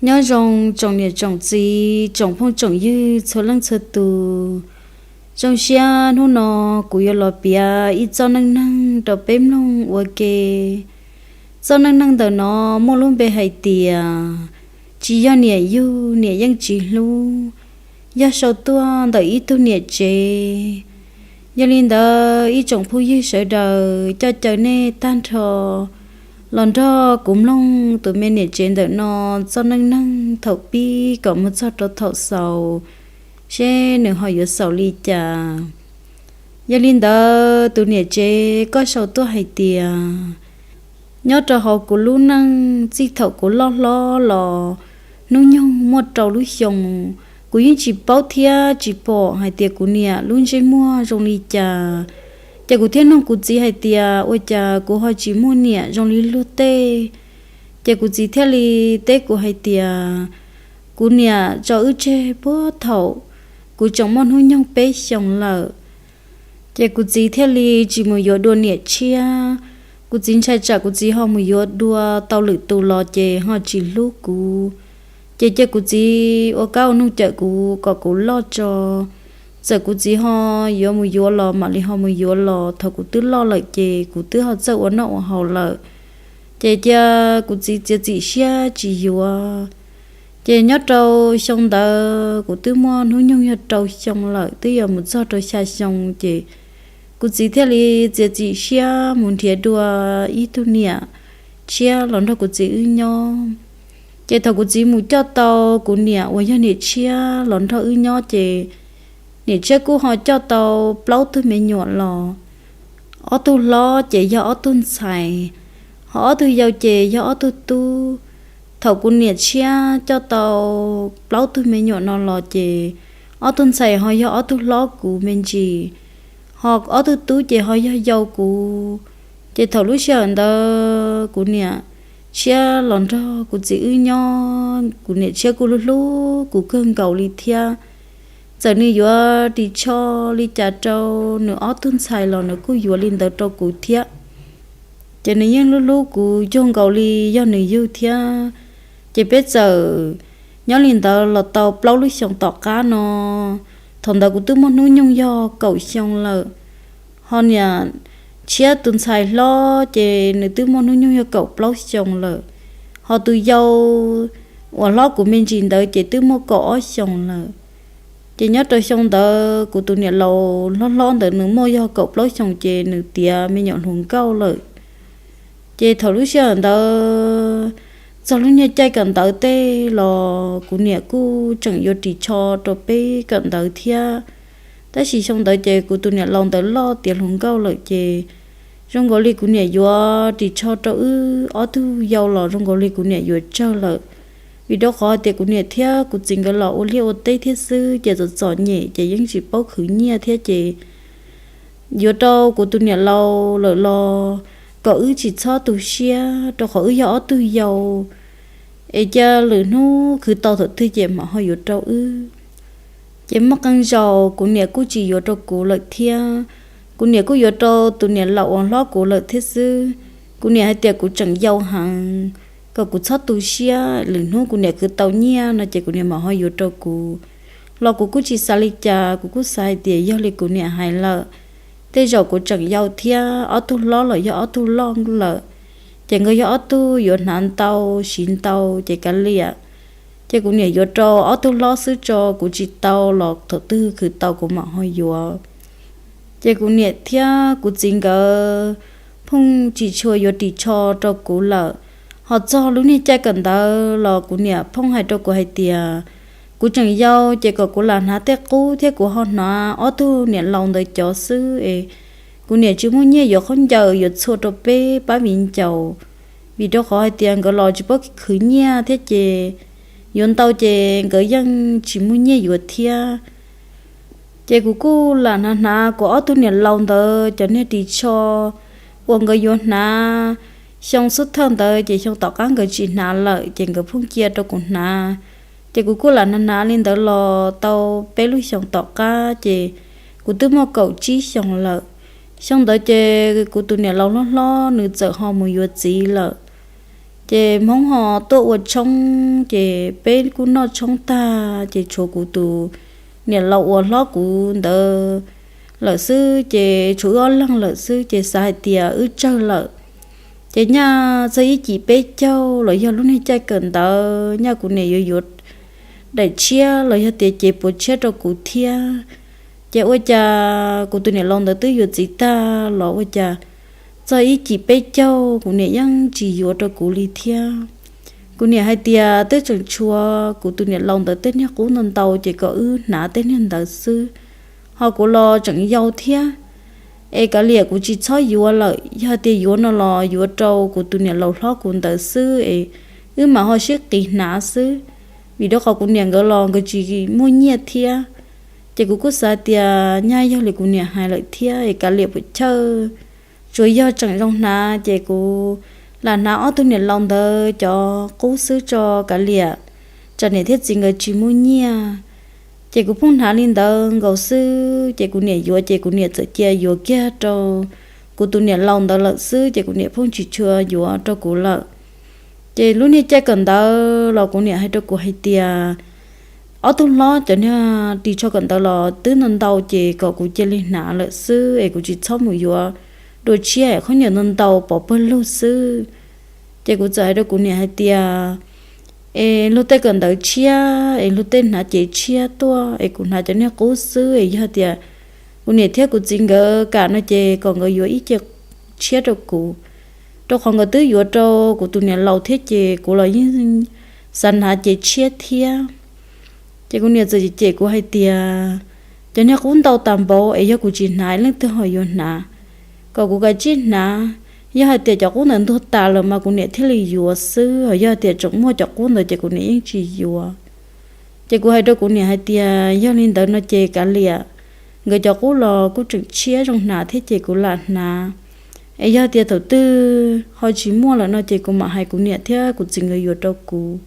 Nyob zoo tsoom niam tsoom txiv, tsoom phooj tsoom ywg txhua leej txhua tus. Zoo siab hnub no kuv yuav los piav ib txoj neej neeg rau peb mloog ua ke. Txoj neej neeg ntawm no muaj lub npe hais tias tsis yog niam yug niam yeej tsis hlub, yog sau tuaj ntawm ib tug niam tsev. Yog li ntawd ib tsoom phooj ywg sawv daws, coj caw nej tag nrho los nrog kuv mloog tus me niam tsev ntawm no txoj neej neeg thaum pib kom mus txog rau thaum xaus, seb nws ho yuav xaus li cas. Yog li ntawd tus niam tsev koj sau tuaj hais tias, nyob rau hauv kuv lub neej txij thaum kuv loj hlob los hnub nyoog muaj rau lub xyoo, kuv yeej tsis paub thiab tsis pom hais tias kuv niam lub ntsej muag zoo li cas. Ces kuv thiaj nug kuv txiv hais tias, ua cas kuv ho tsis muaj niam zoo li luag tej? Ces kuv txiv thiaj li teb kuv hais tias, kuv niam tso wb tseg puag thaum kuv tseem muaj hnub nyoog peb xyoos lawm. Ces kuv txiv thiaj li tsis mus yuav dua niam tshiab. Kuv txiv ntshai tsam kuv txiv ho mus yuav dua tau lwm tus los ces ho tsis hlub kuv. Ces cia kuv txiv ua kab ua noog cawm kuv kom kuv loj tso. Txawm kuv txiv ho yuav mus yuav los mam li ho mus yuav los thaum kuv twb loj lawm ces kuv twb ho txawj ua noj ua haus lawm. Ces cia kuv txiv txiav txim siab tsis yuav. Ces nyob rau xyoo ntawd kuv twb muaj hnub nyoog yog rau xyoo lawm, twb yuav mus txog rau xya xyoo ces kuv txiv thiaj li txiav txim siab mus nrhiav dua ib tug niam tshiab los nrog kuv txiv wb nyob. Ces thaum kuv txiv mus coj tau kuv niam uas yog niam tshiab los nrog wb nyob ces niam tshiab kuj ho coj tau plaub tug me nyuam los. Ob tug hlob ces yog ob tug ntxhais, ho ob tug yau ces yog ob tug tub. Thaum kuv niam tshiab coj tau plaub tug me nyuam no los ces ob tug ntxhais ho yog ob tug hlob kuv me ntsis, ho ob tug tub ces ho yog yau kuv. Ces thaum lub sij hawm ntawd kuv niam tshiab los nrog kuv txiv wb nyob, kuv niam tshiab kuj hlub hlub kuv kawg nkaus li thiab. Txawm nws yuav ris tsho li cas rau nws ob tug ntxhais los nws kuj yuav li ntawd rau kuv thiab. Ces nws yeej hlub hlub kuv cuag nkaus li yog nws yug thiab. Ces peb txawm nyob li ntawd los tau plaub lub xyoos tom qab no. Thaum ntawd kuv twb muaj hnub nyoog yog kaum xyoo lawm. Ho niam tshiab tus ntxhais hlob ces nws twb muaj hnub nyoog yog kaum plaub xyoos lawm. Ho tus yau uas hlob kuv me ntsis ntawd ces twb muaj kaum ob xyoos lawm. Ces nyob rau xyoo ntawd kuv tus niam laus hlob hlob ntawd nws muaj yog kaum plaub xyoos ces nws tiav me nyuam hluas nkauj lawm. Ces thaum lub sij hawm ntawd, txog lub niag caij kawm ntawv tej los kuv niam kuj tseem yuav ris tsho rau peb kawm ntawv thiab. Tab sis xyoo ntawd ces kuv tus niam laus ntawd loj tiav hluas nkauj lawm ces zoo nkaus li kuv niam yuav ris tsho rau wb ob tug yau los zoo nkaus li kuv niam yuav tsawg lawm. Vim rau qhov hais tias kuv niam thiab kuv txiv nkawd los ua liaj ua teb thiab xwb ces txom txom nyem ces yeej tsis paub khwv nyiaj thiab ces yuav rau kuv tus niam laus lawm los kom wb tsis txhob tu siab rau qhov wb yog ob tug yau, es cia lwm hnub khwv tau thaum twg ces mam ho yuav rau wb. Ces muaj qee zaus kuv niam kuj tsis yuav rau kuv lawm thiab, kuv niam kuj yuav rau tus niam laus uas hlob kuv lawm thiab xwb. Kuv niam hais tias kuv tseem yau heev, kom kuv txhob tu siab, lwm hnub kuv niam khwv tau nyiaj no ces kuv niam mam ho yuav rau kuv. Los kuv kuj tsis xav li cas, kuv kuj xav hais tias yog li kuv niam hais lawm, tej zaum kuv tseem yau thiab, ob tug hlob los yog ob tug loj lawm, ces nkawd yog ob tug yuav hnav ntau siv ntau ces kav liam. Ces kuv niam yuav rau ob tug hlob xwb tso, kuv tsis tau los thaum twg khwv tau kuv mam ho yuav. Ces kuv niam thiab kuv txiv nkawd phooj tsis tshua yuav ris tsho rau kuv lawm. Ho txog lub niag caij kawm ntawv los kuv niam phooj hais rau kuv hais tias kuv tseem yau ces kom kuv lam hnav tej qub thiab kuv ho hnav ob tug niam laus ntawd cov xwb es kuv niam tsis muaj nyiaj yuav khaub ncaws yuav txhua rau peb pab viv ncaus, vim rau qhov hais tias nkawd los tsis paub khwv nyiaj thiab ces yuav ntau ces nkawd yeej tsis muaj nyiaj yuav thiab. Ces kuv kuj lam hnav hnav kuv ob tug niam laus ntawd cov niag ris tsho uas nkawd yuav hnav xyoo xub thawj ntawd ces xyoo tom qab nkawd tsis hnav lawm ces nkawd phooj cia rau kuv hnav. Ces kuv kuj lam hnav hnav li ntawd los tau peb lub xyoos tom qab ces kuv twb muaj kaum tsib xyoos lawm. Xyoo ntawd ces kuv tus niam laus hlob hlob nws txawm ho mus yuav txiv lawm. Ces Hmoob ho tuaj ua tshoob, ces peb kuj noj tshoob tag, ces tshuav kuv tus niam laus uas hlob kuv ntawd lawm xwb, ces tshuav wb ob leeg lawm xwb, ces xav hais tias wb tsawg lawm. Ces nyaj txog ib cim peb caug los yog lub niag caij kawm ntawv, nyaj kuv niam yuav yuav daim tshiab los yog tias cev puas tshiab rau kuv thiab. Ces ua cas kuv tus niam laus ntawd twb yuav txiv tag los ua cas txog ib cim peb caug kuv niam yeej tsis yuav rau kuv li thiab. Kuv niam hais tias twb tseem tshuav kuv tus niam laus ntawd tej niag qub ntau ntau, ces kom wb hnav tej niag ntawd xwb, ho kuv los tseem yau thiab. Es kav liam, kuv tsis txhob yuav lawm, yog tias yuav no los yuav rau kuv tus niam laus hlob kuv ntawd xwb es wb mam ho sib qiv hnav xwb, vim rau qhov kuv niam nkawd los nkawd tsis muaj nyiaj thiab. Ces kuv kuj xav tias nyaj yog li kuv niam hais lawm thiab es kav liam puas chawj, tsuas yog tseem zoo hnav ces kuv lam hnav ob tug niam laus ntawd cov qub xwb tso kav liam, tsam niam thiab txiv nkawd tsis muaj nyiaj. Ces kuv pheej hnav li ntawd nkaus xwb, ces kuv niam yuav ces kuv niam txawm cia yuav kiag rau kuv tus niam laus ntawd lawm xwb, ces kuv niam pheej tsis tshua yuav rau kuv lawm. Ces lub niag caij kawm ntawv los kuv niam hais rau kuv hais tias ob tug hlob cov niag ris tsho kawm ntawv los twb ntau ntau, ces kom kuv cia li hnav lawm xwb es kuv tsis txhob mus yuav dua tshiab, khaub ncaws ntau ntau pov pawg lug xwb. Ces kuv txawm hais rau kuv niam hais tias es luag tej kawm ntawv tshiab es luag tej hnav cev tshiab tuaj es kuv hnav cov niag qub xwb, es yog tias kuv niam thiab kuv txiv nkawd kam no ces kom nkawd yuav ib ce tshiab rau kuv, rau qhov nkawd twb yuav rau kuv tus niam laus thiab ces kuv los yeej xav hnav cev tshiab thiab. Ces kuv niam txawm cem kuv hais tias cov niag qub ntau tas npaum es yog kuv tsis hnav leej twg ho yuav hnav, kom kuv kav tsij hnav. Yog hais tias cov qub ntawd ntuag tas lawm mas kuv niam thiaj li yuav xwb, yog tias tseem muaj cov qub ntawd ces kuv niam yeej tsis yuav. Ces kuv hais rau kuv niam hais tias yog li ntawd no ces kav liam, nkawd cov qub los kuj tseem tshiab zoo hnav thiab ces kuv lam hnav. Es yog tias thaum twg ho tsis muaj lawm no ces kuv mam hais kuv niam thiab kuv txiv nkawd yuav rau kuv.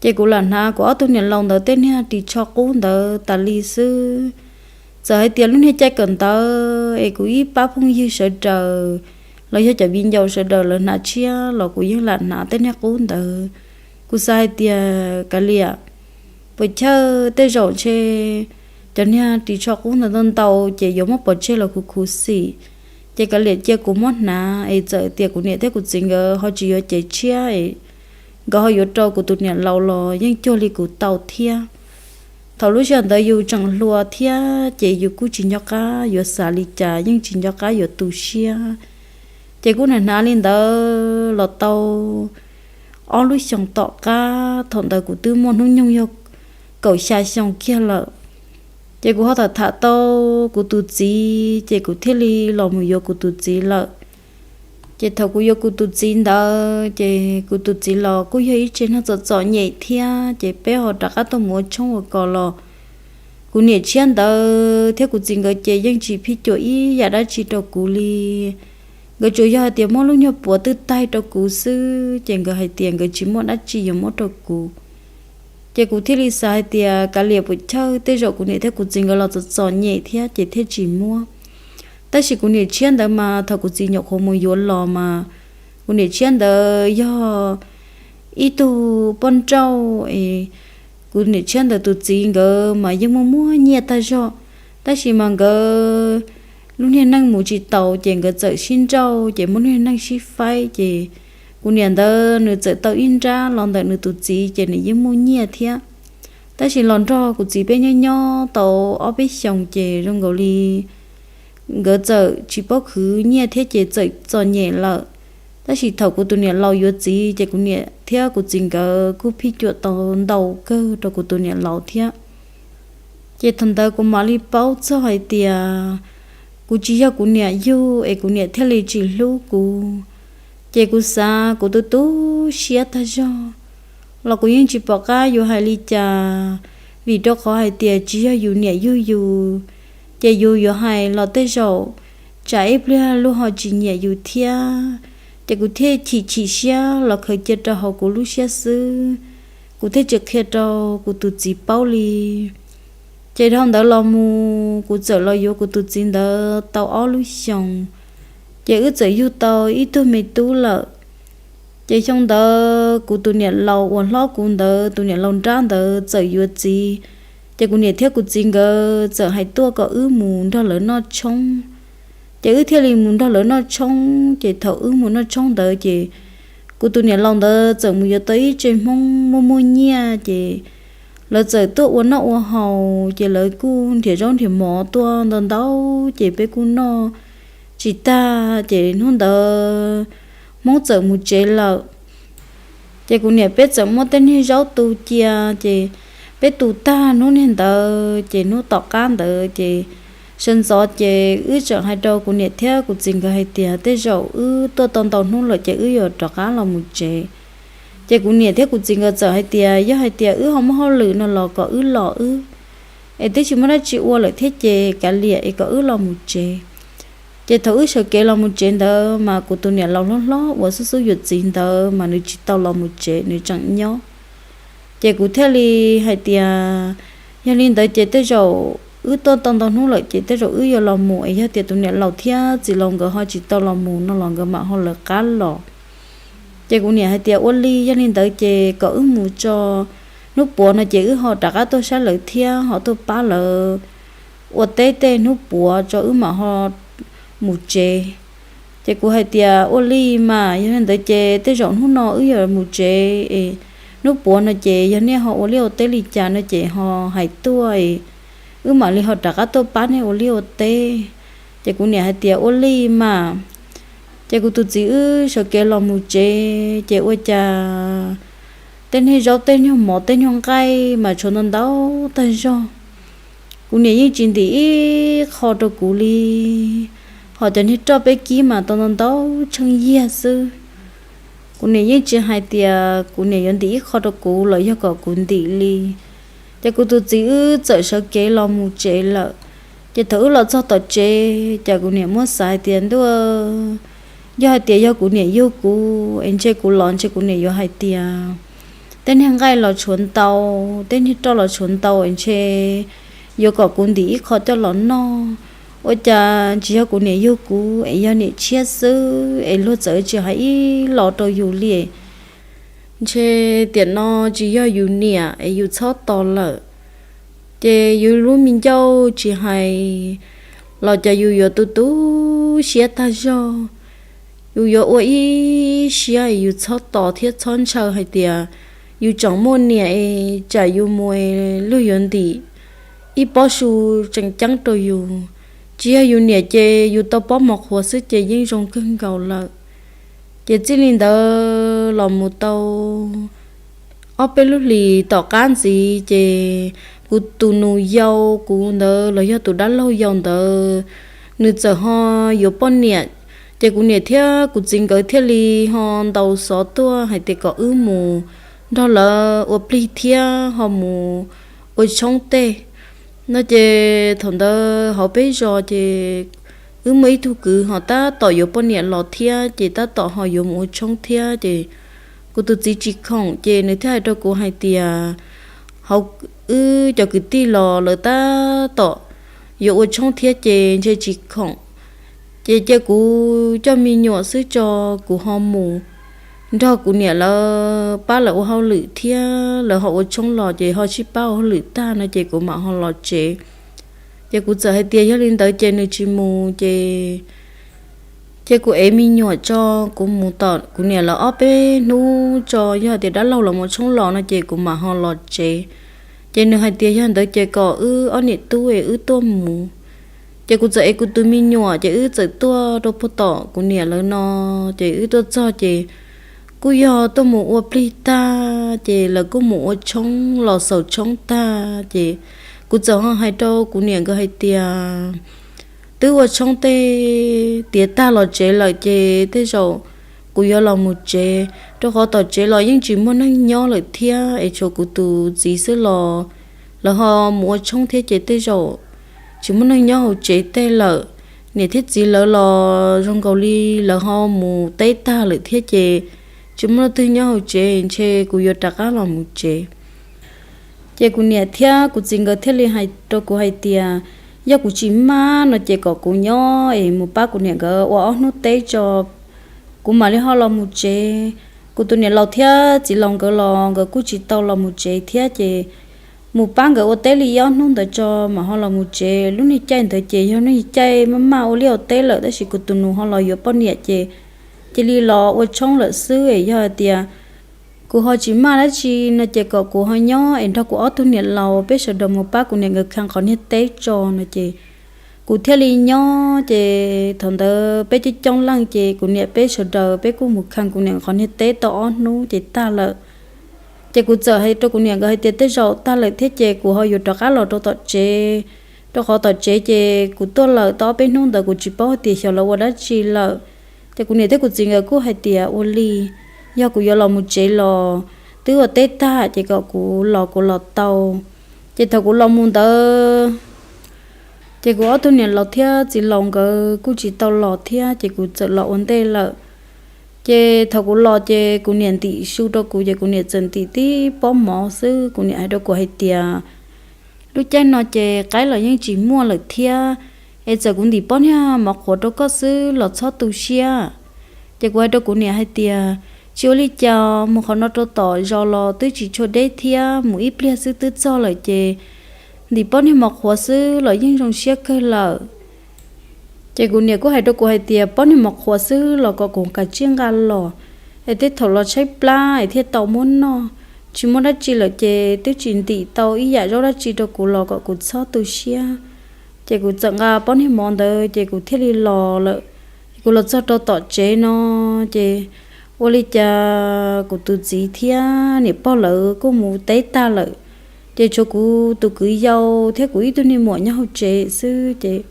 Ces kuv lam hnav kuv ob tug niam laus ntawd tej niag ris tsho qub ntawd tas li xwb. Txawm hais tias lub niag caij kawm ntawv es kuv ib pab phooj ywg sawv daws los yog cov viv ncaus sawv daws lawv hnav tshiab los kuv yeej lam hnav tej niag qub ntawd. Kuv xav hais tias kav liam, puas chawj tej zaum ntshe cov niag ris tsho qub ntawd ntau ntau ces yuav muab pov tseg los khuv khuv xim, ces kav liam cia kuv muab hnav es txawm tias kuv niam thiab kuv txiv nkawd ho tsis yuav cev tshiab es nkawd ho yuav rau kuv tus niam laus los yeej cuag li kuv tau thiab. Thaum lub sij hawm ntawd yus tseem hluas thiab ces yus kuj tsis nco qab yuav xav li cas, yeej tsis nco qab yuav tu siab. Ces kuj hnav hnav li ntawd los tau ob lub xyoos tom qab, thaum ntawd kuv twb muaj hnub nyoog yog kaum xya xyoo kiag lawm. Ces kuv ho tham tham tau kuv tus txiv, ces kuv thiaj li los mus yuav kuv tus txiv lawm. Ces thaum kuv yuav kuv tus txiv ntawd ces kuv tus txiv los kuj yog ib tse neeg txom txom nyem thiab, ces peb ho rov qab tuaj mus ua tshoob ua kos los kuv niam tshiab ntawd thiab kuv txiv nkawd ces yeej tsis phij cuam ib yam dab tsi rau kuv li. Nkawd tsuas yog hais tias muab lub nyuag puav twj taig rau kuv xwb, ces nkawd hais tias nkawd tsis muaj dab tsi yuav muab rau kuv. Ces kuv thiaj li xav hais tias kav liam puas chawj, tej zaum kuv niam thiab kuv txiv nkawd los txom txom nyem thiab ces thiaj tsis muab. Tab sis kuv niam tshiab ntawd mas thaum kuv txiv nyuam qhuav mus yuav los mas kuv niam tshiab ntawd yog ib tug poj nrauj es kuv niam tshiab ntawd tus txiv nkawd mas yeej muaj muaj nyiaj tag zog, tab sis mas nkawd lub niag neej mus tsis taus ces nkawd txawm sib nrauj ces muaj lub niag neej sib faib ces kuv niam ntawd nws txawm tau ib nrab los ntawm nws tus txiv ces nws yeej muaj nyiaj thiab. Tab sis los nrog kuv txiv peb nyob nyob tau ob peb xyoos ces zoo nkaus li nkawd txawm tsis paub khwv nyiaj thiab ces txawm txom nyem lawm. Tab sis thaum kuv tus niam laus yuav txiv ces kuv niam thiab kuv txiv nkawd kuj phij cuam tau ntau kawg rau kuv tus niam laus thiab. Ces thaum ntawd kuv mam li paub txog hais tias kuv tsis yog kuv niam yug es kuv niam thiaj li tsis hlub kuv. Ces kuv xav kuv tu tu siab tag zog los kuv yeej tsis pom qab yuav hais li cas, vim rau qhov hais tias tsis yog yus niam yug yus, ces yus yuav hais los tej zaum tsam ib pliag luag ho tsis nyiam yus thiab. Ces kuv thiaj chim chim siab los khaws cia rau hauv kuv lub siab xwb, kuv thiaj tsis qhia rau kuv tus txiv paub li. Ces dhau ntawd los mus kuv txawm los yuav kuv tus txiv ntawd tau ob lub xyoos, ces wb txawm yug tau ib tug me tub lawm. Ces xyoo ntawd kuv tus niam laus uas hlob kuv ntawd, tus niam laus nrab ntawd txawm yuav txiv. Ces kuv niam thiab kuv txiv nkawd txawm hais tuaj kom wb mus nrog lawv noj tshoob. Ces wb thiaj li mus nrog lawv noj tshoob. Ces thaum wb mus noj tshoob ntawd ces kuv tus niam laus ntawd txawm mus yuav tau ib tse Hmoob muaj muaj nyiaj, ces lawv txawm tuaj ua noj ua haus, ces lawv kuj nrhiav zaub nrhiav mov tuaj ntau ntau, ces peb kuj noj tsis tag. Ces hnub ntawd Hmoob txawm mus tsev lawm. Ces kuv niam peb txawm muab tej niag zaub tu cia, ces peb tu tag hnub niag ntawd, ces hnub tom qab ntawd ces sawv ntxov ces wb txawm hais rau kuv niam thiab kuv txiv nkawd hais tias tej zaum wb tuaj tau ntau hnub lawm ces wb yuav rov qab los mus tsev. Ces kuv niam thiab kuv txiv nkawd txawm hais tias yog hais tias wb ho muaj hauj lwm no los kom wb los wb, es twb tsis muaj dab tsi ua lawm thiab ces kav liam es kom wb los mus tsev. Ces thaum wb sawv kev los mus tsev ntawd mas kuv tus niam laus hlob hlob uas xub xub yuav txiv ntawd mas nws tsis tau los mus tsev, nws tseem nyob. Ces kuv thiaj li hais tias yog li ntawd ces tej zaum wb tuaj tau ntau hnub lawm ces tej zaum wb yuav los mus, es yog tias tus niam laus thiab txiv laus nkawd ho tsis tau los mus no los nkawd mam ho lawv qab los. Ces kuv niam hais tias ua li, yog li ntawd ces kom wb mus tso, hnub puav no ces wb ho rov qab tuaj saib lawv thiab ho tuaj pab lawv ua teb tej hnub puav tso wb mam ho mus tsev. Ces kuv hais tias ua li mas, yog li ntawd ces tej zaum hnub no wb yuav mus tsev es hnub puav no ces yog nej ho ua liaj ua teb li cas no ces ho hais tuaj es wb mam li ho rov qab tuaj pab nej ua liaj ua teb. Ces kuv niam hais tias ua li mas. Ces kuv tus txiv wb sawv kev los mus tsev ces ua cas tej niag zaub tej nyuag mov tej nyuag nqaij mas tshuav ntau ntau tag zog. Kuv niam yeej tsis ntim ib qho rau kuv li, ho cov niag roj peb kib mas tau ntau ntau tsheej yiag xwb. Kuv niam yeej tsis hais tias kuv niam yuav ntim ib qho rau kuv los yog kom kuv ntim li. Ces kuv tus txiv wb txawm sawv kev los mus tsev lawm. Ces thaum wb los txog tom tsev ces kuv niam muab xav hais tias ntuj, yog hais tias yog kuv niam yug kuv es ntshe kuv los ntshe kuv niam yuav hais tias tej niag nqaij los tshuav ntau, tej niag roj los tshuav ntau es ntshe yuav kom kuv ntim ib qho coj los noj. Ua cas tsis yog kuv niam yug kuv es yog niam tshiab xwb es luag txawm tsis hais ib los rau yus li. Ntshe tiam no tsis yog yus niam es yus txhob tos lawm, ces yus lub me ncauj tsis hais los cas yus yuav tu tu siab tag zog. Yus yuav ua ib siab es yus txhob tos thiab txhob ntshaw hais tias yus tseem muaj niam es tsam yus mus es luag yuav ntim ib pob su tseem ceeb rau yus. Tsis yog yus niam ces yus tau pob mov qhuav xwb ces yeej zoo kawg nkaus lawm. Ces txij li ntawd los mus tau ob peb lub hlis tom qab ntxiv ces kuv tus nus yau kuv ntawd los yog tus dab laug yau ntawd, nws txawm ho yuav poj niam. Ces kuv niam thiab kuv txiv nkawd thiaj li ho ntaus xov tuaj hais tias kom wb mus nrog lawv ua plig thiab ho mus ua tshoob tej no. Ces thaum ntawd hauv peb zos ces wb muaj ib tug kwv ho tab tom yuav poj niam los thiab ces tab tom ho yuav mus ua tshoob thiab ces kuv tus txiv tsis khoom ces nws thiaj hais rau kuv hais tias hauv wb cov kwv tij los lawv tab tom yuav ua tshoob thiab ces ntshe tsis khoom. Ces cia kuv coj me nyuam xwb tso, kuv ho mus nrog kuv niam lawv pab lawv ua hauj lwm thiab lawv ho ua tshoob los ces ho sib pab ua hauj lwm tag no ces kuv mam ho los tsev. Ces kuv txawm hais tias yog li ntawd ces nws tsis mus ces cia kuv ev me nyuam tso, kuv mus tom kuv niam lawv ob peb hnub tso, yog tias dab laug los mus tshoob los no ces kuv mam ho los tsev. Ces nws hais tias yog ntawd ces kom wb ob niam tub es wb tuaj mus. Ces kuv txawm ev kuv tus me nyuam ces wb txawm tuaj rau puag tom kuv niam lawv no. Ces wb tuaj txog ces kuj yog tuaj mus ua plig tag ces lawv kuj mus ua tshoob los xaus tshoob tag ces kuv txawm ho hais rau kuv niam nkawd hais tias twb ua tshoob tej tiav tag los tsev lawm ces tej zaum kuv yuav los mus tsev, rau qhov tom tsev los yeej tsis muaj neeg nyob lawm thiab es tshuav kuv tus txiv xwb los lawv ho mus ua tshoob thiab ces tej zaum tsis muaj neeg nyob hauv tsev tej lawm. Niam thiab txiv lawv los zoo nkaus li lawv ho mus teb tag lawm thiab ces tsis muaj leej twg nyob hauv tsev, ntshe kuv yuav rov qab los mus tsev. Ces kuv niam thiab kuv txiv nkawd thiaj li hais rau kuv hais tias yog kuv tsis maj no ces kom kuv nyob es mus pab kuv niam nkawd ua ob hnub teb tso, kuv mam li ho los mus tsev. Kuv tus niam laus thiab txiv laus nkawd los nkawd kuj tsis tau los mus tsev thiab ces mus pab nkawd ua teb li ob hnub ntawd tso mam ho los mus tsev. Lub niag caij ntawd ces yog niag caij maj maj ua liaj ua teb lawm tab sis kuv tus nus ho los yuav poj niam ces cia li los ua tshoob lawm xwb. Yog hais tias kuv ho tsis maj dab tsi no ces kom kuv ho nyob es nrog kuv ob tug niam laus peb sawv daws mus pab kuv niam nkawd khaws qhov niag teb tso no ces kuv thiaj li nyob. Ces thaum ntawd peb coob coob leej ces kuv niam peb sawv daws peb kuj mus khaws kuv niam qhov niag teb tau ob hnub ces tag lawm. Ces kuv txawm hais rau kuv niam nkawd hais tias tej zaum tag lawm thiab ces kuv ho yuav rov qab los rau tom tsev, rau qhov tom tsev ces kuv tuaj lawm tau ob peb hnub ntawd kuv tsis paub hais tias xyov lawv ua dab tsi lawm. Ces kuv niam thiab kuv txiv nkawd kuj hais tias ua li, yog kuv yuav los mus tsev los twb ua teb tag ces kom kuv los kuv los tau. Ces thaum kuv los mus ntawd ces kuv ob tug niam laus thiab txiv laus nkawd kuj tsis tau los thiab ces kuv txawm los ua ntej lawm. Ces thaum kuv los ces kuv niam ntim su rau kuv ces kuv niam txawm ntim tib pob mov xwb. Kuv niam hais rau kuv hais tias lub caij no ces qaib los yeej tsis muaj lawm thiab, es txawm kuv ntim pob niag mov qhuav rau koj xwb los txhob tu siab. Ces kuv hais rau kuv niam hais tias tsis ua li cas, mus qhov no rau tom zos los twb tsis tshua deb thiab, mus ib pliag xwb twb txog lawm ces ntim pob niag mov qhuav xwb los yeej zoo siab kawg lawm. Ces kuv niam kuj hais rau kuv hais tias pob niag mov qhuav xwb los kom kuv kav tsij nqa los, es tej thaum los tshaib plab es thiaj tau muab noj. Tsis muaj dab tsi lawm ces twb tsis ntim tau ib yam zaub dab tsi rau kuv los kom kuv txhob tu siab. Ces kuv txawm nqa pob niag mov ntawd ces kuv thiaj li los lawm. Kuv los txog rau tom tsev no ces ua li cas kuv tus txiv thiab niam pog lawv kuj mus teb tag lawm, ces tshuav kuv tus kwv yau thiab kuv ib tug niag muam nyob hauv tsev xwb ces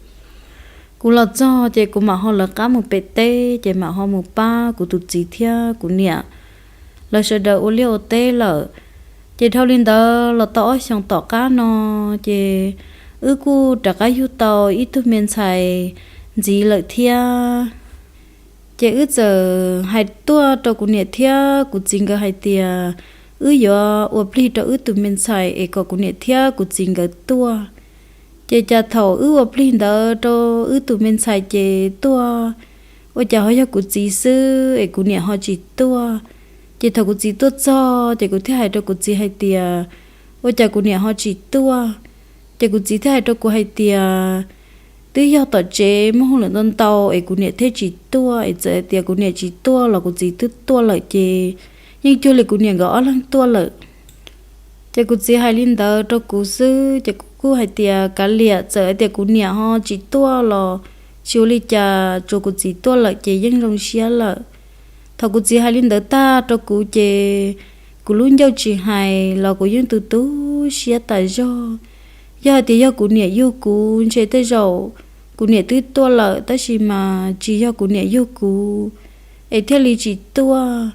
kuv los txog ces kuv mam ho lawv qab mus pem teb ces mam ho mus pab kuv tus txiv thiab kuv niam lawv sawv daws ua liaj ua teb lawm. Ces dhau li ntawd los tau ob xyoos tom qab no ces wb kuj rov qab yug tau ib tug me ntxhais ntxiv lawm thiab. Ces wb txawm hais tuaj rau kuv niam thiab kuv txiv nkawd hais tias wb yuav ua plig rau wb tus me ntxhais es kom kuv niam thiab kuv txiv nkawd tuaj. Ces cas thaum wb ua plig ntawd rau wb tus me ntxhais ces tuaj, ua cas ho yog kuv txiv xwb es kuv niam ho tsis tuaj. Ces thaum kuv txiv tuaj txog ces kuv thiaj hais rau kuv txiv hais tias ua cas kuv niam ho tsis tuaj. Ces kuv txiv thiaj hais rau kuv hais tias twb yog tom tsev muaj hauj lwm ntau ntau es kuv niam thiaj tsis tuaj, es txawm hais tias kuv niam tsis tuaj los kuv txiv twb tuaj lawm ces yeej cuag li kuv niam nkawd ob leeg tuaj lawm. Ces kuv txiv hais li ntawd rau kuv xwb ces kuv kuj hais tias kav liam, txawm hais tias kuv niam ho tsis tuaj los tsis ua li cas, tsuas kuv txiv tuaj lawm ces yeej zoo siab lawm. Thaum kuv txiv hais li ntawd tag rau kuv ces kuv lub ncauj tsis hais los kuv yeej tu tu siab tas zog. Yog hais tias yog kuv niam yug kuv ntshe tej zaum kuv niam twb tuaj lawm tab sis mas tsis yog kuv niam yug kuv es thiaj li tsis tuaj.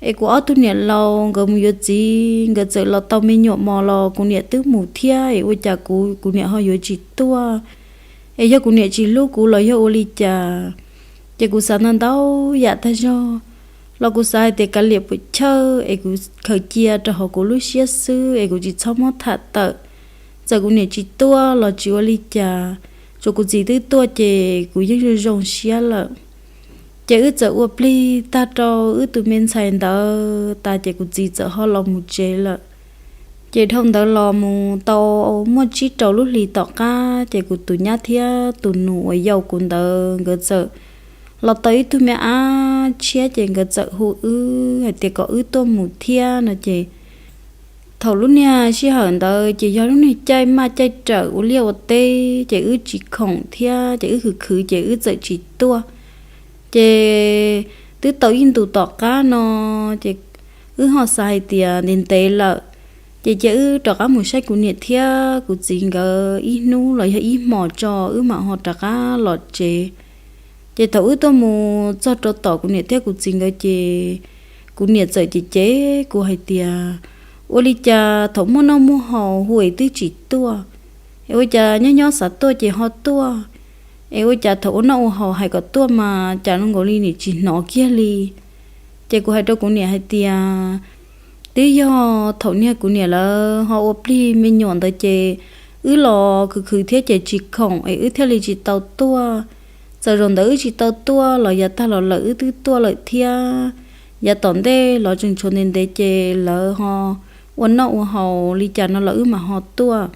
Es kuv ob tug niam laus nkawd mus yuav txiv, nkawd txawm los tau me nyuam mos los kuv niam twb mus thiab es ua cas kuv, kuv niam ho yuav tsis tuaj. Es yog kuv niam tsis hlub kuv los yog ua li cas. Ces kuv xav ntau ntau yam tag zog, los kuv xav hais tias kav liam puas chawj es kuv khaws cia rau hauv kuv lub siab xwb es kuv tsis txhob muab tham tawm. Txawm kuv niam tsis tuaj los tsis ua li cas, tsuas kuv txiv twb tuaj ces kuv yeej zoo zoo siab lawm. Ces wb txawm ua plig tag rau wb tus me ntxhais ntawd tas ces kuv txiv txawm ho los mus tsev lawm. Ces dhau ntawd los mus tau muaj tsib rau lub hlis tom qab ces kuv tus nyab thiab tus nus uas yau kuv ntawd nkawd txawm los tau ib tug me ab tshiab ces nkawd txawm hu wb hais tias kom wb tuaj mus thiab no ces thaum lub niag sij hawm ntawd ces yog lub niag caij maj caij rawm ua liaj ua teb ces wb tsis khoom thiab ces wb khwv khwv ces wb txawm tsis tuaj. Ces twb tau ib ntus tom qab no ces wb ho xav hais tias ntev ntev lawm, ces cia wb rov qab mus saib kuv niam thiab kuv txiv nkawd ib hnub los yog ib hmos tso wb mam ho rov qab los tsev. Ces thaum wb tuaj mus txog rau tom kuv niam thiab kuv txiv nkawd ces kuv niam txawm cem cem kuv hais tias ua li cas thaum muaj noj muaj haus hu es twb tsis tuaj, es ua cas nyob nyob xav tuaj ces ho tuaj, es ua cas thaum ua noj ua haus hais kom tuaj mas cas zoo nkaus li nim tsis hnov kiag li. Ces kuv hais rau kuv niam hais tias twb yog thaum niag kuv niam lawv ho ua plig me nyuam ntawd ces wb los khwv khwv thiab ces tsis khoom es wb thiaj li tsis tau tuaj. Txawm zaum ntawd wb tsis tau tuaj los yav tag los lawm wb twb tuaj lawm thiab. yav tom ntej los tseem tshuav ntev ntev ces lawv ho ua noj ua haus li cas no los wb mam ho tuaj.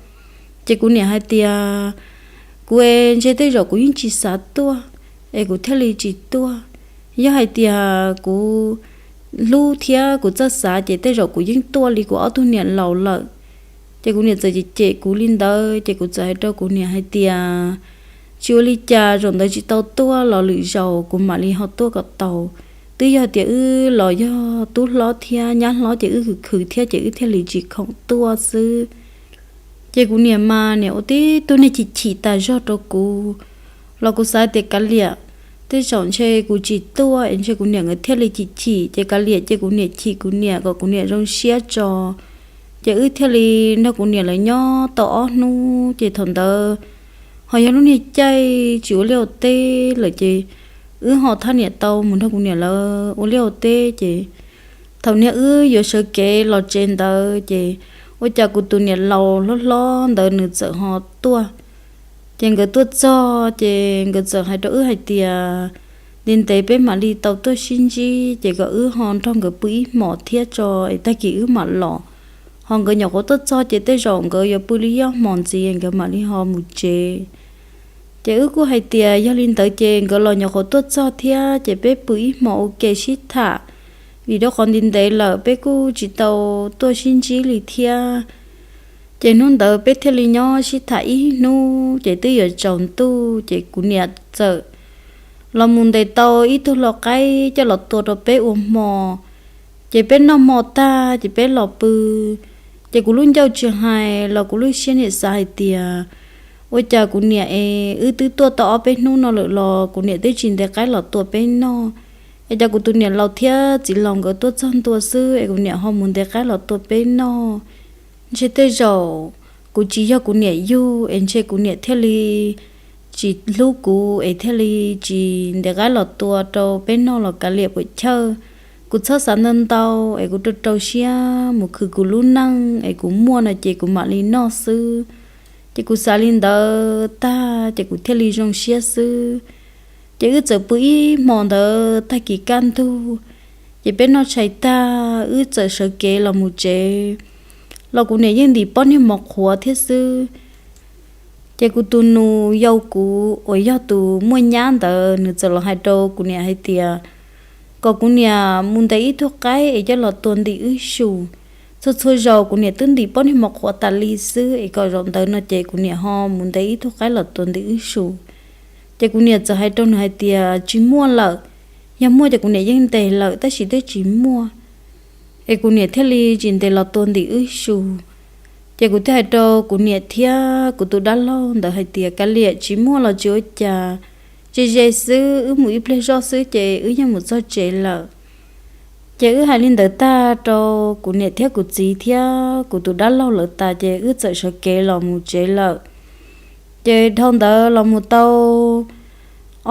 Ces kuv niam hais tias, kuv es ntshe tej zaum kuv yeej tsis xav tuaj es kuv thiaj li tsis tuaj. Yog hais tias kuv hlub thiab kuv txawj xav ces tej zaum kuv yeej tuaj li kuv ob tug niam laus lawm. Ces kuv niam txawm cem cem kuv li ntawd ces kuv txawm hais rau kuv niam hais tias, tsis ua li cas, zaum ntawd tsis tau tuaj los lwm zaus kuv mam li ho tuaj kom tau. Twb yog tias wb los yog tub hlob thiab nyab hlob ces wb khwv khwv thiab ces wb thiaj li tsis khoom tuaj xwb. Ces kuv niam mas niam ua tib tug niag chim chim tas zog rau kuv, los kuv xav tias kav liam, tej zaum ntshe kuv tsis tuaj es ntshe kuv niam nkawd thiaj li chim chim, ces kav liam ces kuv niam chim kuv niam kom kuv niam zoo siab tso. Ces wb thiaj li nrog kuv niam lawv nyob tau ob hnub ces thaum ntawd ho yog lub niag caij tsis ua liaj ua teb lawm ces wb ho thaj niam tau mus nrog kuv niam lawv ua liaj ua teb ces thaum niag wb yuav sawv kev los tsev ntawd ces ua cas kuv tus niam laus hlob hlob ntawd nws txawm ho tuaj. Ces nkawd tuaj txog ces nkawd txawm hais rau wb hais tias, ntev ntev peb mam li tau tuaj sib ntsib ces kom wb ho nrog nkawd pw ib hmos thiab tso es tag kis wb mam los. Ho nkawd nyuam qhuav tuaj txog ces tej zaum nkawd yuav pw li ib hmos ntxiv nkawd mam li ho mus tsev. Ces wb kuj hais tias yog li ntawd ces nkawd los nyuam qhuav tuaj txog thiab ces peb pw ib hmos ua ke sib tham, vim rau qhov ntev ntev lawm peb kuj tsis tau tuaj sib ntsib li thiab. Ces hnub ntawd peb thiaj li nyob sib tham ib hnub ces twb yuav tsaus ntuj ces kuv niam txawm los mus ntes tau ib tug hlau qaib coj los tua rau peb ua hmo. Ces peb noj hmo tag ces peb los pw. Ces kuv lub ncauj tsis hais los kuv lub siab niam xav hais tias, ua cas kuv niam es wb twb tuaj tau ob peb hnub no lawm los kuv niam twb tsis ntes qaib los tua peb noj, es cas kuv tus niam laus thiab txiv laus nkawd tuaj txog ntua xwb es kuv niam ho mus ntes qaib los tua peb noj. Ntshe tej zaum kuv tsis yog kuv niam yug es ntshe kuv niam thiaj li tsis hlub kuv es thiaj li tsis ntes qaib los tua rau peb noj los kav liam puas chawj. Kuv txhob xav ntau ntau es kuv rau rau siab mus khwv kuv lub neej es kuv muaj no ces kuv mam li noj xwb. Ces kuv xav li ntawd tag ces kuv thiaj li zoo siab xwb. Ces wb txawm pw ib hmo ntawd tag kis kaj ntug, ces peb noj tshais tag wb txawm sawv kev los mus tsev, los kuv niam yeej ntim pob niag mov qhuav thiab xwb. Ces kuv tus nus yau kuv uas yog tus muaj nyab ntawd nws txawm los hais rau kuv niam hais tias kom kuv niam mus ntes ib tug qaib es coj los tua ntim wb su. Txhua txhua zaus kuv niam twb ntim pob niag mov qhuav tas li xwb es kom zaum ntawd no ces kuv niam ho mus ntes ib tug qaib los tua ntim wb su. Ces kuv niam txawm hais rau nws hais tias tsis muaj lawm, yog muaj ces kuv niam yeej ntes lawm tab sis twb tsis muaj, es kuv niam thiaj li tsis ntes los tua ntim wb su. Ces kuv thiaj hais rau kuv niam thiab kuv tus dab laug ntawd hais tias kav liam tsis muaj los tsis ua cas, ze ze xwb wb mus ib pliag zoj xwb ces wb yeej mus txog tsev lawm. Ces wb hais li ntawd tag rau kuv niam thiab kuv txiv thiab kuv tus dab laug lawv tas ces wb txawm sawv kev los mus tsev lawm. Ces dhau ntawd los mus tau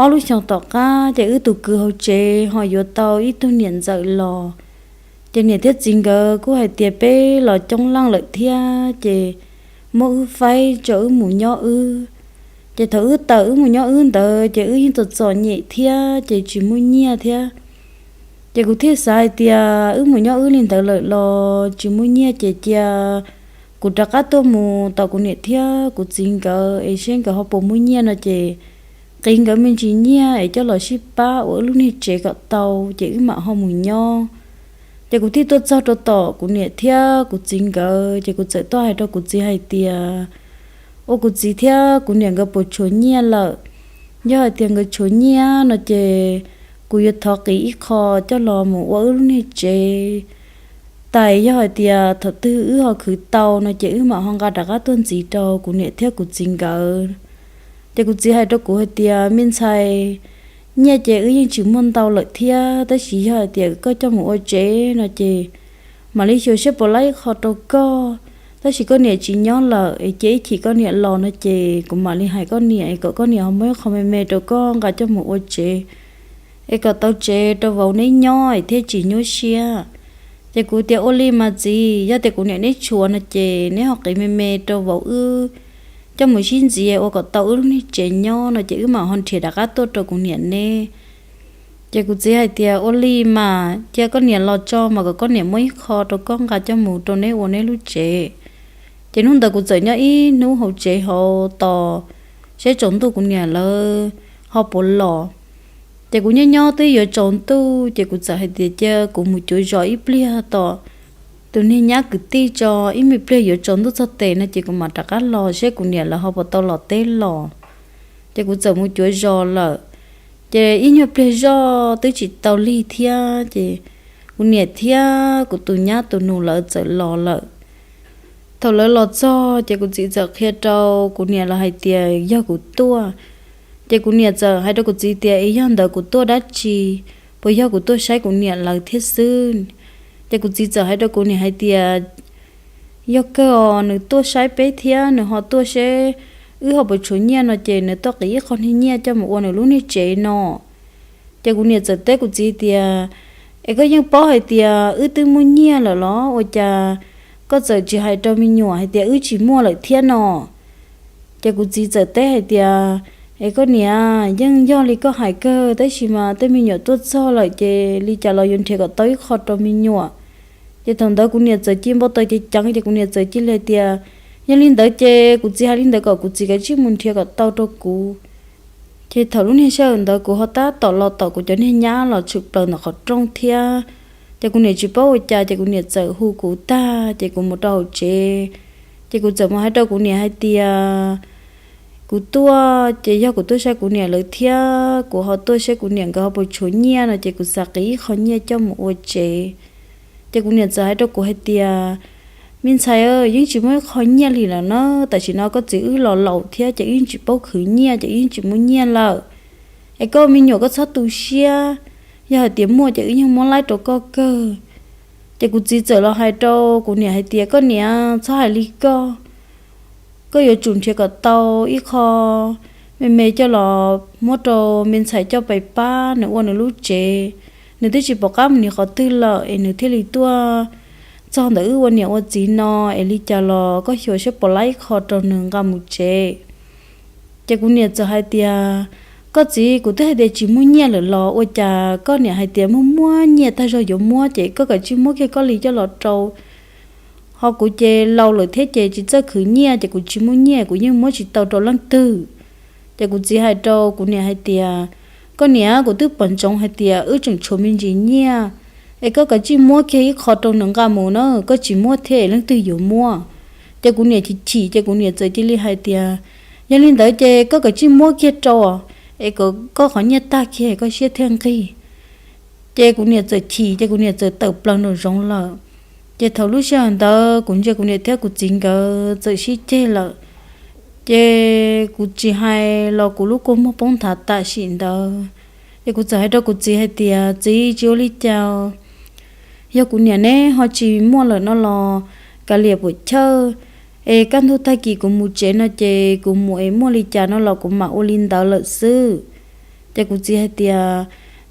ob lub xyoos tom qab ces wb tus kwv hauv tsev ho yuav tau ib tug niam ntxawm los. Ces niam thiab txiv nkawd kuj hais tias peb los coob leej lawm thiab ces muab wb faib tso wb mus nyob wb. Ces thaum wb tawm wb mus nyob wb ntawd ces wb yeej txom txom nyem thiab ces tsis muaj nyiaj thiab. Ces kuv thiaj xav hais tias wb mus nyob wb li ntawd lawm los tsis muaj nyiaj ces cia kuv rov qab tuaj mus tom kuv niam thiab kuv txiv nkawd es seb nkawd ho puas muaj nyiaj no ces qiv nkawd me ntsis nyiaj es coj los sib pab ua wb lub niag tsev kom tau ces wb mam ho mus nyob. Ces kuv thiaj tuaj txog rau tom kuv niam thiab kuv txiv nkawd ces kuv txawm tuaj hais rau kuv txiv hais tias, ua kuv txiv thiab kuv niam nkawd puas tshuav nyiaj lawm? Yog hais tias nkawd tshuav nyiaj no ces kuv yuav thov qiv ib qho coj los mus ua wb lub niag tsev. Tais yog hais tias thaum twg wb ho khwv tau no ces wb mam ho nqa rov qab tuaj ntxiv rau kuv niam thiab kuv txiv nkawd. Ces kuv txiv hais rau kuv hais tias me ntxhais, nyiaj ces wb yeej tsis muaj ntau lawm thiab tab sis yog hais tias koj coj mus ua tsev no ces mam li xyuas seb puas laib ib qho rau koj. Tab sis koj niam tsis nyob lawm es cia ib chim koj niam los no ces kuv mam li hais koj niam es kom koj niam ho muab ib qho me me rau koj nqa coj mus ua tsev es kom tau tsev rau vauv neb nyob es thiaj tsis nyuaj siab. Ces kuv tias ua li mas txiv, yog tias kuv niam neb tshuav no ces neb ho qiv me me rau vauv wb coj mus sib ntxiv ua kom tau wb lub niag tsev nyob no ces wb mam ho nrhiav rov qab tuaj rau kuv niam neb. Ces kuv txiv hais tias, Ua li mas cia koj niam los tso mas kom koj niam muab ib qho rau koj nqa coj mus rau neb ua neb lub tsev. Ces hnub ntawd kuv txawm nyob ib hnub hauv tsev hauv tos saib tsaus ntuj kuv niam lawv ho puas los. Ces kuv nyob nyob twb yuav tsaus ntuj ces kuv txawm hais tias, Cia kuv mus cuav zos ib pliag tos tus niag nyab kwv tij tso, ib me pliag yuav tsaus ntuj txog tes no ces kuv mam rov qab los saib kuv niam lawv ho puas tau los teb los. Ces kuv txawm mus cuav zos lawm. Ces ib nyuag pliag zoj twb tsis tau lig thiab ces kuv niam thiab kuv tus nyab tus nus lawv txawm los lawm. Thaum lawv los txog ces kuv txiv txawm qhia rau kuv niam lawv hais tias yog kuv tuaj. Ces kuv niam txawm hais rau kuv txiv tias, Es yog ntawd kuv tuaj dab tsi? Puas yog kuv tuaj saib kuv niam lawv thiab xwb? Ces kuv txiv txawm hais rau kuv niam hais tias, Yog kawg os, nws tuaj saib peb thiab nws ho tuaj seb wb ho puas tshuav nyiaj no ces nws tuaj qiv ib qho niag nyiaj coj mus ua nws lub niag tsev no. Ces kuv niam txawm teb kuv txiv tias, Es koj yeej paub hais tias wb twb muaj nyiaj lawm los ua cas koj txawm tsis hais rau me nyuam hais tias wb tsis muaj lawm thiab no? Ces kuv txiv txawm teb hais tias, Es koj niam, yeej yog li koj hais kawg tab sis mas tej me nyuam tuaj txog lawm ces li cas los yuav nrhiav kom tau ib qho rau me nyuam. Ces thaum ntawd kuv niam txawm cia npau taws ceev ceev ces kuv niam txawm cia li hais tias, Yog li ntawd ces kuv txiv hais li ntawd kom kuv txiv kav tsij mus nrhiav kom tau rau kuv. Ces thaum lub niag sij hawm ntawd kuv ho tab tom los tom kuv cov niag nyab los tshwm plaws ntawm qhov rooj thiab. Ces kuv niam tsis paub ua cas ces kuv niam txawm hu kuv tag ces kuv mus rau hauv tsev. Ces kuv txawm mus hais rau kuv niam hais tias kuv tuaj ces yog kuv tuaj saib kuv niam lawv thiab kuv ho tuaj saib kuv niam nkawd ho puas tshuav nyiaj no ces kuv xav qiv ib qho nyiaj coj mus ua tsev. Ces kuv niam txawm hais rau kuv hais tias, Me ntxhais, yeej tsis muaj ib qho nyiaj li lawm na, tam sim no koj txiv wb los laus thiab ces wb yeej tsis paub khwv nyiaj ces wb yeej tsis muaj nyiaj lawm. Es koj me nyuam koj txhob tu siab, yog hais tias muaj ces wb yeej muab laib rau koj kawg. Ces kuv txiv txawm los hais rau kuv niam hais tias, Koj niam, txhob hais li koj. Koj yuav tsum nrhiav kom tau ib qho me me coj los muab rau me ntxhais coj pais pab nws ua nws lub tsev. Nws twb tsis pom qab mus nws qhov twg lawm es nws thiaj li tuaj txog ntawm wb ua niam ua txiv no es li cas los koj xyuas saib puas laib ib qho rau nws nqa mus tsev. Ces kuv niam txawm hais tias, Koj txiv, kuv twb hais tias tsis muaj nyiaj lawm los ua cas koj niam hais tias muaj muaj nyiaj tag zog yuav muab ces koj kav tsij muab kiag koj li coj los rau. Ho kuv ces laus lawm thiab ces tsis txawj khwv nyiaj ces kuv tsis muaj nyiaj kuv yeej muab tsis tau rau leej twg. Ces kuv txiv hais rau kuv niam hais tias, Koj niam, kuv twb pom ntsoov hais tias wb tseem tshuav me ntsis nyiaj, es koj kav tsij muab kiag ib qho rau nws nqa mus na, koj tsis muab thiab leej twg yuav muab? Ces kuv niam chim chim ces kuv niam txawm cia li hais tias, Yog li ntawd ces koj kav tsij muab kiag rau, es kom koj qhov nyiaj tag kiag koj siab thiaj nqig. Ces kuv niam txawm chim ces kuv niam txawm tawm plaws nraum zoov lawm. Ces thaum lub sij hawm ntawd kuv ntsia kuv niam thiab kuv txiv nkawd txawm sib ceg lawm. Ces kuv tsis hais los kuv lub kua muag poob nthav tam sim ntawd. Ces kuv txawm hais rau kuv txiv hais tias, Txiv, tsis ua li cas, yog kuv niam neb ho tsis muaj lawm no los kav liam puam chawj, es kaj ntug tag kis kuv mus tsev no ces kuv mus es muaj li cas no los kuv mam ua li ntawd lawm xwb. Ces kuv txiv hais tias,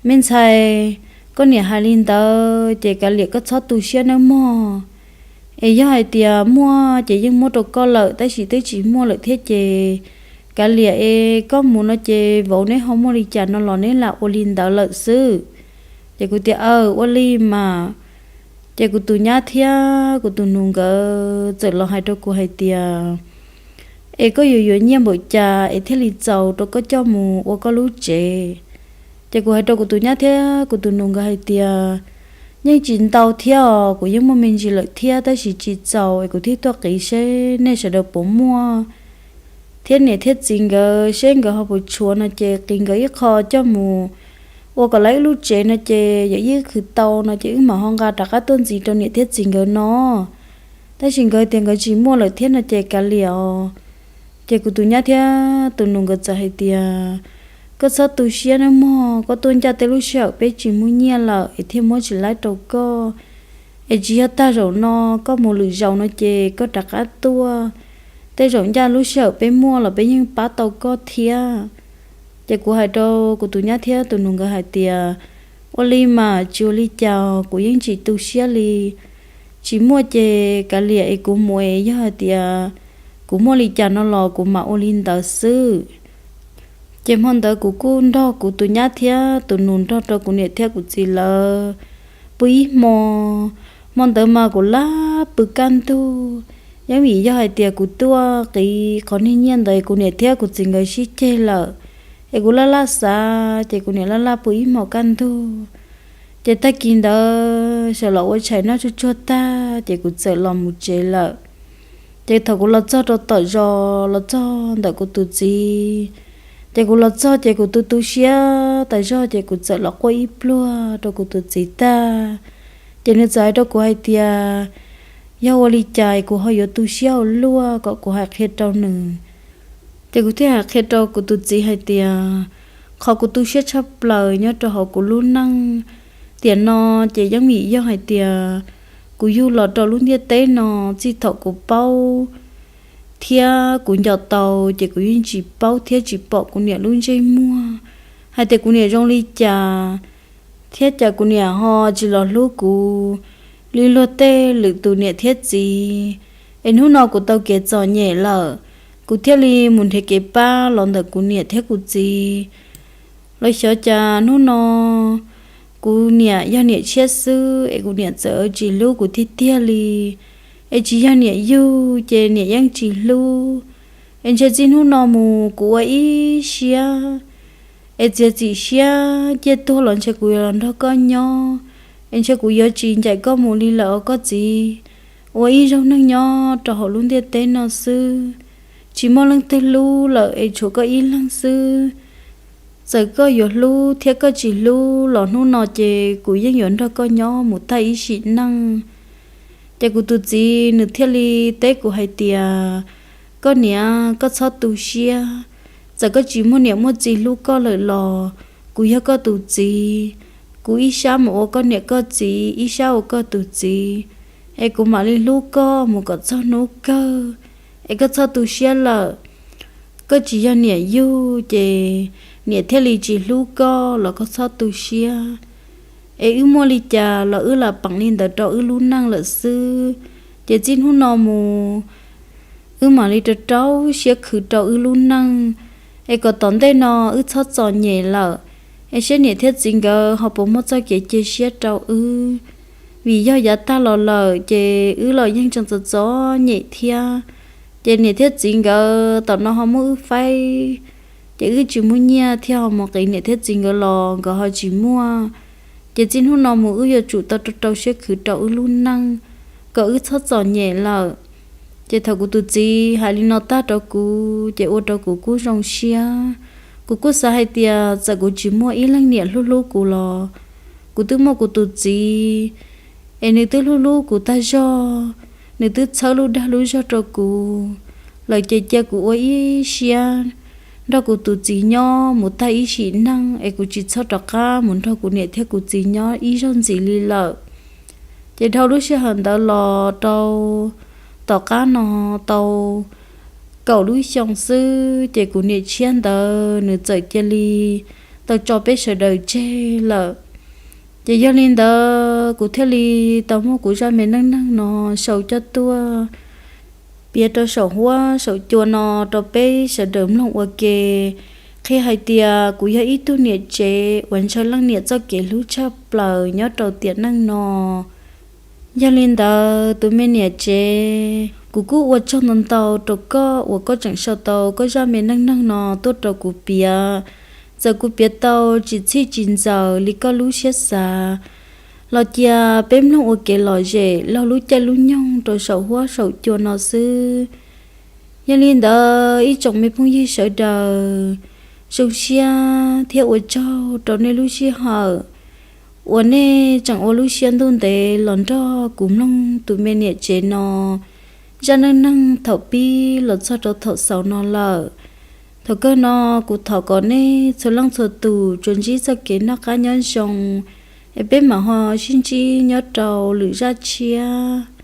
Me ntxhais, koj niam hais li ntawd ces kav liam koj txhob tu siab nawb mog. Es yog hais tias muaj ces yeej muab rau koj lawm tab sis twb tsis muaj lawm thiab ces kav liam es koj mus no ces vauv neb ho muaj li cas no los neb lam ua li ntawd lawm xwb. Ces kuv tias, Aw, ua li mas. Ces kuv tus nyab thiab kuv tus nus nkawd txawm los hais rau kuv hais tias, Es koj yuav yuav nyiaj npaum cas es thiaj li txaus rau koj coj mus ua koj lub tsev? Ces kuv hais rau kuv tus nyab thiab kuv tus nus nkawd hais tias, Yeej tsis ntau thiab os, kuv yeej muaj me ntsis lawm thiab tab sis tsis txaus es kuv thiaj tuaj qiv seb nej sawv daws puas muaj thiab niam thiab txiv nkawd seb nkawd ho puas tshuav no ces qiv nkawd ib qho coj mus ua kom lawv ib lub tsev no ces yog ib khwv tau no ces wb mam ho nqa rov qab tuaj ntxiv rau niam thiab txiv nkawd no. Tab sis nkawd tias nkawd tsis muaj lawm thiab no ces kav liam os. Ces kuv tus nyab thiab tus nus nkawd txawm hais tias, Koj txhob tu siab nawb mog, koj tuaj ncaj tej lub sij hawm peb tsis muaj nyiaj lawm es thiaj muab tsis laib rau koj. Es tsis yog tag zaum no, koj mus lwm zaus no ces koj rov qab tuaj. Tej zaum ncaj lub sij hawm peb muaj los peb yeej pab tau koj thiab. Ces kuv hais rau kuv tus nyab thiab tus nus nkawd hais tias, Ua li mas tsis ua li cas, kuv yeej tsis tu siab li. Tsis muaj ces kav liam es kuv mus es yog hais tias kuv muaj li cas no los kuv mam ua li ntawd xwb. Ces hmo ntawd kuv kuj nrog kuv tus nyab thiab tus nus nrog rau kuv niam thiab kuv txiv lawv pw ib hmo. Hmo ntawd mas kuv laj pw kaj ntug, yeej vim yog hais tias kuv tuaj qiv qhov niag nyiaj ntawd kuv niam thiab kuv txiv nkawd sib ceg lawm, es kuv laj laj xav ces kuv niam laj laj pw ib hmo kaj ntug. Ces tag kis ntawd sawv los ua tshais noj tsuag tsuag tag ces kuv txawm los mus tsev lawm. Ces thaum kuv los txog rau tom zos los txog ntawm kuv tus txiv, ces kuv los txog ces kuv tu tu siab tas zog ces kuv txawm los quaj ib pluag rau kuv tus txiv tag. Ces nws txawm hais rau kuv hais tias, yog ua li cas kuv ho yuav tu siab ua luaj kom kuv hais qhia rau nws. Ces kuv thiaj hais qhia rau kuv tus txiv hais tias, qhov kuv tu siab tshaj plaws nyob rau hauv kuv lub neej tiam no ces yeej vim yog hais tias kuv yug los rau lub ntiaj teb no txij thaum kuv paub thiab kuv nco tau ces kuv yeej tsis paub thiab tsis pom kuv niam lub ntsej muag hais tias kuv niam zoo li cas, thiab cas kuv niam ho tsis los hlub kuv li luag tej lwm tus niam thiab txiv. Es hnub no kuv tau kev txom nyem lawm, kuv thiaj li mus nrhiav kev pab los ntawm kuv niam thiab kuv txiv. Los xyov cas hnub no kuv niam yog niam tshiab xwb es kuv niam txawm tsis hlub kuv tiag tiag li. Es tsis yog niam yug ces niam yeej tsis hlub. Es ntshe txij hnub no mus kuv ua ib siab, es txiav txim siab ciaj tuag los ntshe kuv yuav los nrog koj nyob, es ntshe kuv yuav tsis ncaim koj mus li lawm os koj txiv. Ua ib zaug neeg nyob rau hauv lub ntiaj teb no xwb, tsis muaj leej twg hlub lawm es tshuav koj ib leeg xwb. Txawm koj yuav hlub thiab koj tsis hlub los hnub no ces kuv yeej yuav nrog koj nyob mus tag ib sim neej. Ces kuv tus txiv nws thiaj li teb kuv hais tias, koj niam, koj txhob tu siab. Txawm koj tsis muaj niam muaj txiv hlub koj lawm los kuv yog koj tus txiv. Kuv ib sab mus ua koj niam koj txiv, ib sab ua koj tus txiv, es kuv mam li hlub koj mus kom txog hnub kawg. Es koj txhob tu siab lawm. Koj tsis yog niam yug ces niam thiaj li tsis hlub koj los koj txhob tu siab. Es wb muaj li cas los wb lam peem li ntawd rau wb lub neej lawm xwb. Ces txij hnub no mus wb mam li rau rau siab khwv rau wb lub neej, es kom tom ntej no wb txhob txom nyem lawm, es seb niam thiab txiv nkawd ho puas muaj txoj kev cia siab rau wb. Vim yog yav tag los lawm ces wb los yeej tseem txom txom nyem thiab. Ces niam thiab txiv nkawd tom no ho muab wb faib, ces wb tsis muaj nyiaj thiaj ho mus qiv niam thiab txiv nkawd los nkawd ho tsis muaj. Ces txij hnub no mus wb yuav tsum tau rau rau siab khwv rau wb lub neej, kom wb txhob txom nyem lawm. Ces thaum kuv tus txiv hais li no tag rau kuv ces ua rau kuv kuj zoo siab. Kuv kuj xav hais tias txawm kuv tsis muaj ib leeg niam hlub hlub kuv los kuv twb muaj kuv tus txiv, es nws twb hlub hlub kuv tag zog, nws twb txhawb lub dag lub zog rau kuv lawm ces cia kuv ua ib siab nrog kuv tus txiv nyob mus tag ib sim neej es kuv tsis txhob rov qab mus nrog kuv niam thiab kuv txiv nyob ib zaug ntxiv li lawm. Ces dhau lub sij hawm ntawd los rau tom qab no tau kaum lub xyoo xwb ces kuv niam tshiab ntawd nws txawm cia li tau tso peb sawv daws tseg lawm. Ces yog li ntawd kuv thiaj li tau muab kuv zaj me neej neeg no sau coj tuaj piav rau saum huab saum cua no rau peb sawv daws mloog ua ke, qhia hais tias kuv yog ib tug niam tsev uas ntshaw leej niam txoj kev hlub tshaj plaws nyob rau tiam neej no. Yog li ntawd tus me niam tsev, kuv kuj ua tsaug ntau ntau rau koj uas koj tseem sau tau koj zaj me neej neeg no tuaj rau kuv piav. Txawm kuv piav tau tsis txhij tsis ntxaws li koj lub siab xav los cia peb mloog ua kev lom zem laug lub caij lub nyoog rau saum huab saum cua no xwb. Yog li ntawd ib tsoom me phooj ywg sawv daws, zoo siab thiab ua tsaug rau nej lub sij hawm uas nej tseem ua lub siab ntuj ntev los nrog kuv mloog tus me niam tsev no zaj neej neeg thaum pib los txog rau thaum xaus no lawm. Thaum kawg no kuv thov kom nej txhua leej txhua tus tsuas ntsib txoj kev noj qab nyob zoo, es peb mam ho sib ntsib nyob rau lwm zaj tshiab.